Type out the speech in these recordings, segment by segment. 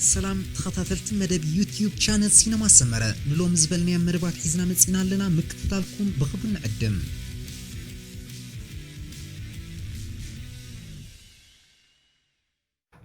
ሰላም ተኸታተልቲ መደብ ዩትዩብ ቻነል ሲነማ ሰመረ፣ ንሎሚ ዝበልናዮም መደባት ሒዝና መጺና ኣለና። ምክትታልኩም ብኽብሪ ንዕድም።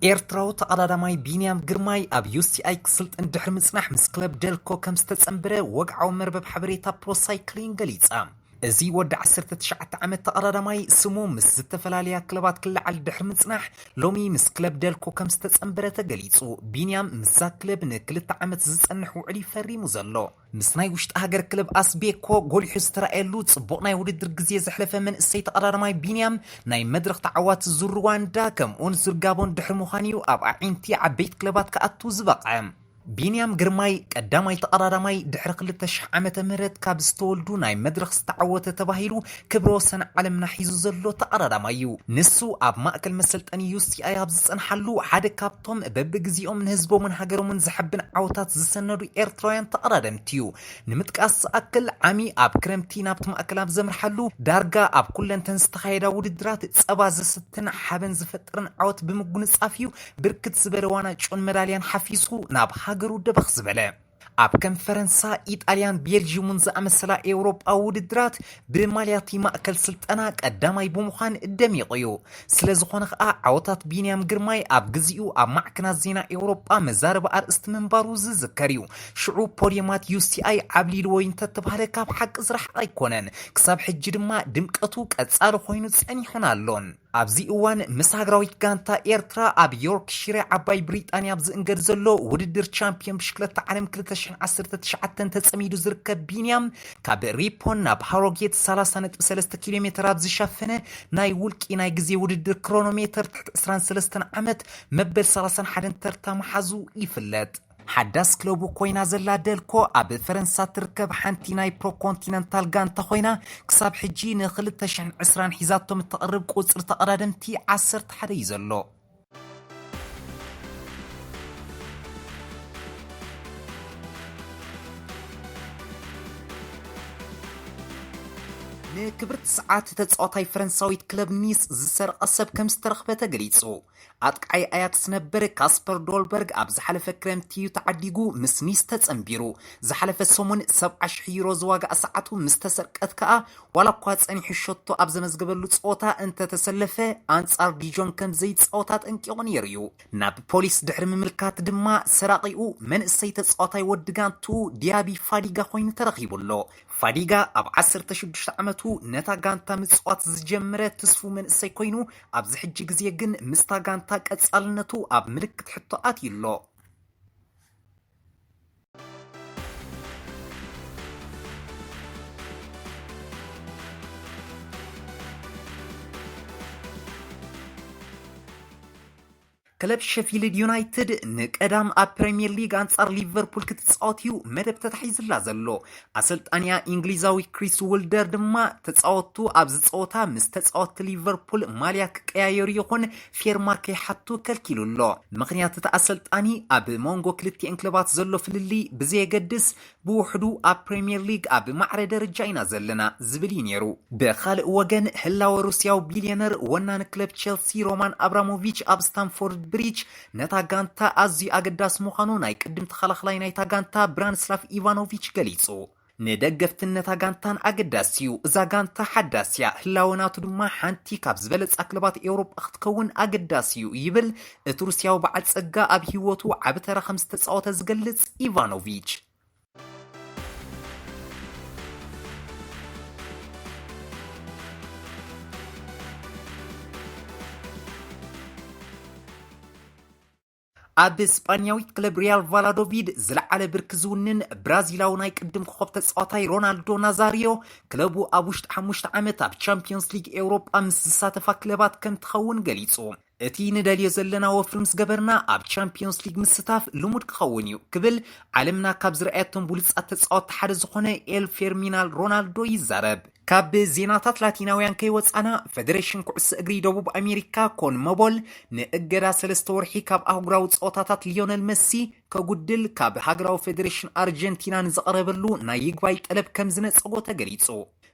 ኤርትራዊ ተቐዳዳማይ ቢንያም ግርማይ ኣብ ዩ ሲ ኣይ ክስልጥን ድሕሪ ምጽናሕ ምስ ክለብ ደልኮ ከም ዝተጸንበረ ወግዓዊ መርበብ ሓበሬታ ፕሮ ሳይክሊን ገሊጻ። እዚ ወዲ ዓሰርተ ትሽዓተ ዓመት ተቐዳዳማይ ስሙ ምስ ዝተፈላለያ ክለባት ክለዓል ድሕሪ ምጽናሕ፣ ሎሚ ምስ ክለብ ደልኮ ከም ዝተጸንበረ ተገሊጹ። ቢንያም ምስዛ ክለብ ንክልተ ዓመት ዝጸንሕ ውዕል እዩ ፈሪሙ ዘሎ። ምስ ናይ ውሽጢ ሃገር ክለብ ኣስቤኮ ጎሊሑ ዝተራእየሉ ጽቡቕ ናይ ውድድር ግዜ ዘሕለፈ መንእሰይ ተቐዳዳማይ ቢንያም፣ ናይ መድረኽ ተዓዋቲ ዙር ሩዋንዳ ከምኡውን ዙር ጋቦን ድሕሪ ምዃን እዩ ኣብ ኣዒንቲ ዓበይቲ ክለባት ክኣቱ ዝበቕዐ። ቢንያም ግርማይ ቀዳማይ ተቐዳዳማይ ድሕሪ ክልተ ሽሕ ዓመተ ምህረት ካብ ዝተወልዱ ናይ መድረኽ ዝተዓወተ ተባሂሉ ክብረ ወሰን ዓለምና ሒዙ ዘሎ ተቐዳዳማይ እዩ። ንሱ ኣብ ማእከል መሰልጠኒ ዩ ሲ ኣይ ኣብ ዝጸንሓሉ ሓደ ካብቶም በብግዜኦም ንህዝቦምን ሃገሮምን ዘሐብን ዓወታት ዝሰነዱ ኤርትራውያን ተቐዳደምቲ እዩ። ንምጥቃስ ዝኣክል ዓሚ ኣብ ክረምቲ ናብቲ ማእከል ኣብ ዘምርሓሉ ዳርጋ ኣብ ኩለንተን ዝተኻየዳ ውድድራት ጸባ ዘስትን ሓበን ዝፈጥርን ዓወት ብምጉንጻፍ እዩ ብርክት ዝበለ ዋንጫን መዳልያን ሓፊሱ ናብ ሃገሩ ደበኽ ዝበለ። ኣብ ከም ፈረንሳ፣ ኢጣልያን ቤልጂዩምን ዝኣመሰላ ኤውሮጳዊ ውድድራት ብማልያ እቲ ማእከል ስልጠና ቀዳማይ ብምዃን ደሚቑ እዩ። ስለ ዝኾነ ኸኣ ዓወታት ቢንያም ግርማይ ኣብ ግዚኡ ኣብ ማዕከናት ዜና ኤውሮጳ መዛረቢ ኣርእስቲ ምንባሩ ዝዝከር እዩ። ሽዑ ፖድየማት ዩ ሲ ኣይ ዓብሊልዎ እዩ እንተተባህለ ካብ ሓቂ ዝረሓቐ ኣይኮነን። ክሳብ ሕጂ ድማ ድምቀቱ ቀጻሊ ኮይኑ ጸኒሑን ኣሎን። ኣብዚ እዋን ምስ ሃገራዊት ጋንታ ኤርትራ ኣብ ዮርክሽረ ዓባይ ብሪጣንያ ኣብ ዝእንገድ ዘሎ ውድድር ቻምፒዮን ብሽክለታ ዓለም ክልተ ሽሕን ዓሰርተ ትሽዓተን ተጸሚዱ ዝርከብ ቢንያም፣ ካብ ሪፖን ናብ ሃሮጌት ሰላሳ ነጥቢ ሰለስተ ኪሎ ሜትር ኣብ ዝሸፈነ ናይ ውልቂ ናይ ግዜ ውድድር ክሮኖሜተር ትሕቲ ዕስራን ሰለስተን ዓመት መበል ሰላሳን ሓደን ተርታ ምሓዙ ይፍለጥ። ሓዳስ ክለቡ ኮይና ዘላ ደልኮ ኣብ ፈረንሳ ትርከብ ሓንቲ ናይ ፕሮኮንቲነንታል ጋንታ ኮይና፣ ክሳብ ሕጂ ን ክልተ ሽሕን ዕስራን ሒዛቶም እትቐርብ ቁጽሪ ተቐዳደምቲ ዓሰርተ ሓደ እዩ ዘሎ። ንክብርቲ ሰዓት ተጻዋታይ ፈረንሳዊት ክለብ ኒስ ዝሰረቐ ሰብ ከም ዝተረኽበ ተገሊጹ። ኣጥቃዓይ ኣያክስ ነበር ካስፐር ዶልበርግ ኣብ ዝሓለፈ ክረምቲ እዩ ተዓዲጉ ምስ ኒስ ተጸንቢሩ። ዝሓለፈ ሰሙን ሰብዓ ሽሕ ዩሮ ዝዋጋኣ ሰዓቱ ምስ ተሰርቀት ከኣ፣ ዋላ እኳ ጸኒሑ ሸቶ ኣብ ዘመዝገበሉ ጸወታ እንተተሰለፈ፣ ኣንጻር ዲጆን ከም ዘይጻወት ኣጠንቂቑ ነይሩ እዩ። ናብ ፖሊስ ድሕሪ ምምልካት ድማ፣ ሰራቒኡ መንእሰይ ተጻዋታይ ወዲ ጋንቱ ዲያቢ ፋዲጋ ኮይኑ ተረኺቡ ኣሎ። ፋዲጋ ኣብ ዓሰርተ ሽዱሽተ ዓመቱ ነታ ጋንታ ምጽዋት ዝጀመረ ትስፉው መንእሰይ ኮይኑ፣ ኣብዚ ሕጂ ግዜ ግን ምስታ ጋንታ ቀጻልነቱ ኣብ ምልክት ሕቶ ኣትዩ ኣሎ። ክለብ ሸፊልድ ዩናይትድ ንቀዳም ኣብ ፕሪምየር ሊግ ኣንጻር ሊቨርፑል ክትጻወት እዩ መደብ ተታሒዝላ ዘሎ። ኣሰልጣኒኣ እንግሊዛዊ ክሪስ ውልደር ድማ ተጻወትቱ ኣብዚ ጸወታ ምስ ተጻወትቲ ሊቨርፑል ማልያ ክቀያየሩ ይኹን ፌርማ ከይሓቱ ከልኪሉ ኣሎ። ምኽንያት እቲ ኣሰልጣኒ ኣብ መንጎ ክልቲኤን ክለባት ዘሎ ፍልልይ ብዘየገድስ ብውሕዱ ኣብ ፕሪምየር ሊግ ኣብ ማዕረ ደረጃ ኢና ዘለና ዝብል እዩ ነይሩ። ብኻልእ ወገን ህላወ ሩስያዊ ቢልዮነር ወናኒ ክለብ ቸልሲ ሮማን ኣብራሞቪች ኣብ ስታንፎርድ ብሪጅ ነታ ጋንታ ኣዝዩ ኣገዳሲ ምዃኑ ናይ ቅድም ተኸላኽላይ ናይታ ጋንታ ብራንስላፍ ኢቫኖቪች ገሊጹ። ንደገፍትን ነታ ጋንታን ኣገዳሲ እዩ። እዛ ጋንታ ሓዳስ እያ፣ ህላወ ናቱ ድማ ሓንቲ ካብ ዝበለጻ ክለባት ኤውሮጳ ክትከውን ኣገዳሲ እዩ ይብል እቲ ሩስያዊ በዓል ጸጋ ኣብ ህይወቱ ዓቢ ተራ ከም ዝተጻወተ ዝገልጽ ኢቫኖቪች። ኣብ ስጳኛዊት ክለብ ሪያል ቫላዶቪድ ዝለዓለ ብርኪ ዝውንን ብራዚላዊ ናይ ቅድም ኮኸብ ተጻዋታይ ሮናልዶ ናዛሪዮ፣ ክለቡ ኣብ ውሽጢ ሓሙሽተ ዓመት ኣብ ቻምፒዮንስ ሊግ ኤውሮጳ ምስ ዝሳተፋ ክለባት ከም ትኸውን ገሊጹ። እቲ ንደልዮ ዘለና ወፍሪ ምስ ገበርና፣ ኣብ ቻምፒዮንስ ሊግ ምስታፍ ልሙድ ክኸውን እዩ ክብል ዓለምና ካብ ዝረኣየቶም ብሉጻት ተጻወትቲ ሓደ ዝኾነ ኤል ፌርሚናል ሮናልዶ ይዛረብ። ካብ ዜናታት ላቲናውያን ከይወጻና፣ ፈደሬሽን ኩዕሶ እግሪ ደቡብ ኣሜሪካ ኮንመቦል ንእገዳ ሰለስተ ወርሒ ካብ ኣህጉራዊ ጸወታታት ሊዮነል መሲ ከጉድል ካብ ሃገራዊ ፈደሬሽን ኣርጀንቲና ንዝቐረበሉ ናይ ይግባይ ጠለብ ከም ዝነጸጎ ተገሊጹ።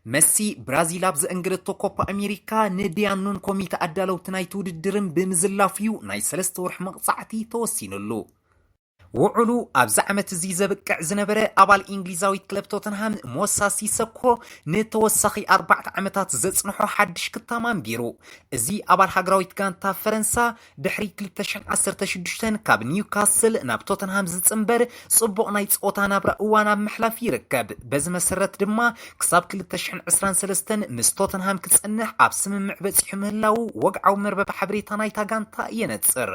መሲ ብራዚል ኣብ ዘእንገደቶ ኮፓ ኣሜሪካ ንዲያኑን ኮሚተ ኣዳለውቲ ናይቲ ውድድርን ብምዝላፉ እዩ ናይ ሰለስተ ወርሒ መቕጻዕቲ ተወሲኑሉ። ውዕሉ ኣብዚ ዓመት እዚ ዘብቅዕ ዝነበረ ኣባል እንግሊዛዊት ክለብ ቶተንሃም ሞሳ ሲሰኮ ንተወሳኺ ኣርባዕተ ዓመታት ዘጽንሖ ሓድሽ ክታም ኣንቢሩ። እዚ ኣባል ሃገራዊት ጋንታ ፈረንሳ ድሕሪ ክልተ ሽሕን ዓሰርተ ሽዱሽተን ካብ ኒውካስል ናብ ቶተንሃም ዝጽንበር ጽቡቕ ናይ ጸወታ ናብራ እዋን ኣብ ምሕላፍ ይርከብ። በዚ መሰረት ድማ ክሳብ ክልተ ሽሕን ዕስራን ሰለስተን ምስ ቶተንሃም ክጸንሕ ኣብ ስምምዕ በጺሑ ምህላዉ ወግዓዊ መርበብ ሓበሬታ ናይታ ጋንታ የነጽር።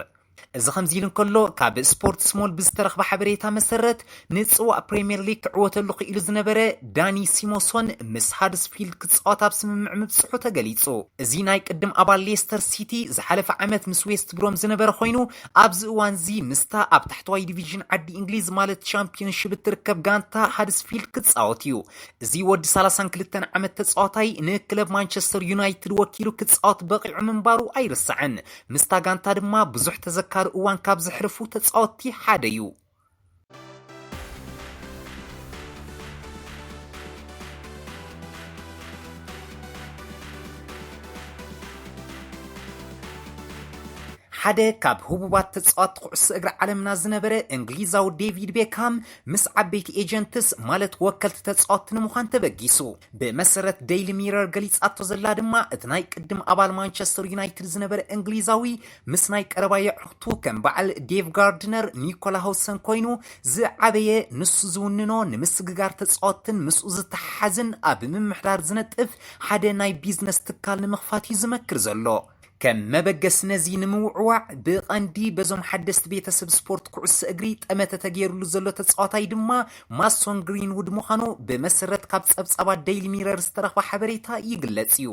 እዚ ከምዚ ኢሉ እንከሎ፣ ካብ ስፖርት ስሞል ብዝተረኽበ ሓበሬታ መሰረት፣ ንጽዋእ ፕሪምየር ሊግ ክዕወተሉ ክኢሉ ዝነበረ ዳኒ ሲሞሶን ምስ ሃደስፊልድ ክጻወት ኣብ ስምምዕ ምብጽሑ ተገሊጹ። እዚ ናይ ቅድም ኣባል ሌስተር ሲቲ ዝሓለፈ ዓመት ምስ ዌስት ብሮም ዝነበረ ኮይኑ፣ ኣብዚ እዋንዚ ምስታ ኣብ ታሕተዋይ ዲቪዥን ዓዲ እንግሊዝ ማለት ቻምፒዮንሺፕ እትርከብ ጋንታ ሃደስፊልድ ክጻወት እዩ። እዚ ወዲ ሰላሳን ክልተን ዓመት ተጻዋታይ ንክለብ ማንቸስተር ዩናይትድ ወኪሉ ክጻወት በቒዑ ምንባሩ ኣይርሳዕን። ምስታ ጋንታ ድማ ብዙሕ ተዘካሪ እዋን ካብ ዘሕልፉ ተጻወትቲ ሓደ እዩ። ሓደ ካብ ህቡባት ተጻወትቲ ኩዕሶ እግሪ ዓለምና ዝነበረ እንግሊዛዊ ዴቪድ ቤካም ምስ ዓበይቲ ኤጀንትስ ማለት ወከልቲ ተጻወትቲ ንምዃን ተበጊሱ። ብመሰረት ዴይሊ ሚረር ገሊጻቶ ዘላ ድማ፣ እቲ ናይ ቅድም ኣባል ማንቸስተር ዩናይትድ ዝነበረ እንግሊዛዊ ምስ ናይ ቀረባ የዕሩኽቱ ከም በዓል ዴቭ ጋርድነር፣ ኒኮላ ሆውሰን ኮይኑ ዝዓበየ፣ ንሱ ዝውንኖ፣ ንምስግጋር ተጻወትትን ምስኡ ዝተሓሓዝን ኣብ ምምሕዳር ዝነጥፍ ሓደ ናይ ቢዝነስ ትካል ንምኽፋት እዩ ዝመክር ዘሎ። ከም መበገሲ ነዚ ንምውዕዋዕ ብቐንዲ በዞም ሓደስቲ ቤተሰብ ስፖርት ኩዕሶ እግሪ ጠመተ ተገይሩሉ ዘሎ ተጻዋታይ ድማ ማሶን ግሪንውድ ምዃኑ ብመሰረት ካብ ጸብጻባት ዴይሊ ሚረር ዝተረኽበ ሓበሬታ ይግለጽ እዩ።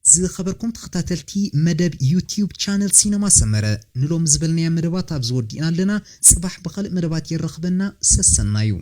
ዝኸበርኩም ተኸታተልቲ መደብ ዩቲዩብ ቻነል ሲነማ ሰመረ፣ ንሎም ዝበልናያ መደባት ኣብዚ ወዲእና ኣለና። ጽባሕ ብኻልእ መደባት የራኽበና። ሰሰናዩ።